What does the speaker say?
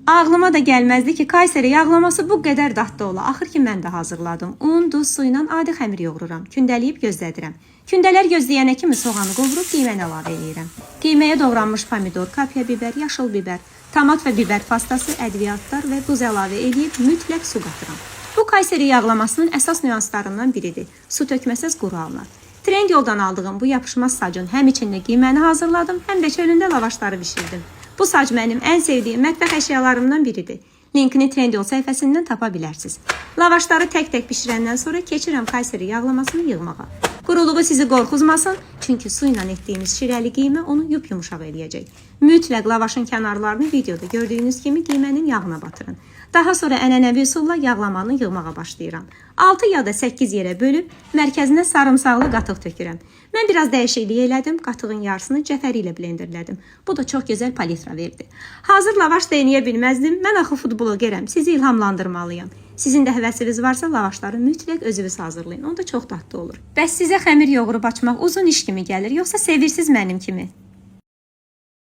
Ağlıma da gəlməzdi ki, Kayseri yağlaması bu qədər dadlı ola. Axır ki mən də hazırladım. Un, duz, su ilə adi xəmir yoğururam. Kündələyib gözlədirəm. Kündələr gözləyənə kimi soğanı qovurub qiyməni əlavə eləyirəm. Qiyməyə doğranmış pomidor, kapya biber, yaşıl biber, tomat və biber pastası, ədviyatlar və duz əlavə eləyib mütləq su qatıram. Bu Kayseri yağlamasının əsas nüanslarından biridir. Su tökməsəz quru alınar. Trendyoldan aldığım bu yapışmaz sacın həm içində qiyməni hazırladım, həm də çölündə lavaşları bişirdim. Bu sac mənim ən sevdiyim mətbəx əşyalarımdan biridir. Linkini Trendyol səhifəsindən tapa bilərsiniz. Lavaşları tək-tək bişirəndən sonra keçirəm Kayseri yağlamasını yığmağa. Quruluğu sizi qorxuzmasın, çünki su ilə etdiyimiz şirəli qiymə onu yup-yumuşaq eləyəcək. Mütləq lavaşın kənarlarını videoda gördüyünüz kimi qiymənin yağına batırın. Daha sonra ənənəvi üsulla yağlamanı yığmağa başlayıram. 6 ya da 8 yerə bölüb mərkəzinə sarımsaqlı qatıq tökürəm. Mən biraz dəyişiklik elədim, qatığın yarısını cəfəri ilə blenderlədim. Bu da çox gözəl palitra verdi. Hazır lavaş da eləyə bilməzdim. Mən axı foodblogerəm, sizi ilhamlandırmalıyam. Sizin də həvəsiniz varsa lavaşları mütləq özünüz hazırlayın. Onda çox dadlı olur. Bəs sizə xəmir yoğurub açmaq uzun iş kimi gəlir, yoxsa sevirsiz mənim kimi?